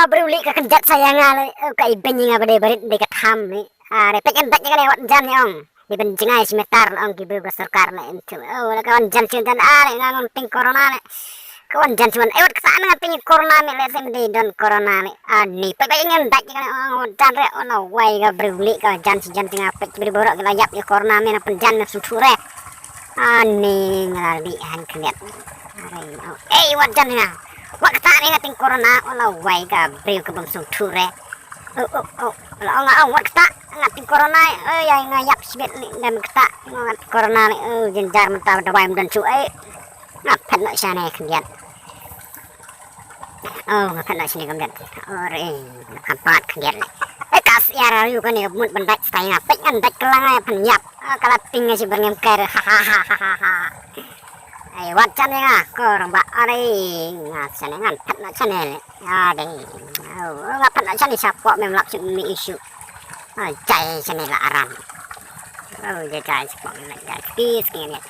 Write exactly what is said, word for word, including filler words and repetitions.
Briew lih ka kynjat sa ïa nga leh, oh, ka i beiñ ïa nga ba dei barit dei ka tham leh. Are peit ngan dait ïa ka leh, wat jan ïa ong. Dei ban jngai shi metar la ong ki briew ka sorkar leh, em tu. Oh, la ka wan jan shi jan, ah, leh nga ngam ting corona leh. Ka wan jan shi wan, eh, wat kata nga ting corona me leh, sem dei don corona leh. Ah, ni peit peit ngan dait ïa ka leh, ong wat jan re, oh, la wai ka briew lih ka jan shi jan ting, ah, peit briew baroh ki la ïap ïa corona me, na pynjan me sngewthuh re. Ani nga la dih han khyndiat. Ai, au. Eh, wat jan nga. Wat kata ni nga ting corona, oh, la wai ka briew ka bym sngewthuh re. Oh, oh, oh. La ong nga, oh, wat kata nga ting corona, eh, ya nga ïap shibit ni dam kata, nga ting corona ni, oh, jynjar mynta dawai mynta shu, eh. Nga phet noh shane khyndiat. Oh, nga phet noh shane khyndiat. Oh, re, nga phet khyndiat ni. Eh, ka syiar ayu kane mut ban dait stai nga. Peit ngan dait ka la nga pynïap. Ah, ka la ping nga shi byrngem ker. Ha, ha, ha, ha, ha, ha. Ai, wat jan nga, ko rangbah, are, nga shane ngan phet noh shane leh. Ade. Oh, nga phet noh shane shapoh mem lap shu mi issue. Ah, jai shane la aram. Oh, jai jai shapoh mem lap jai. Peace, kingen ya.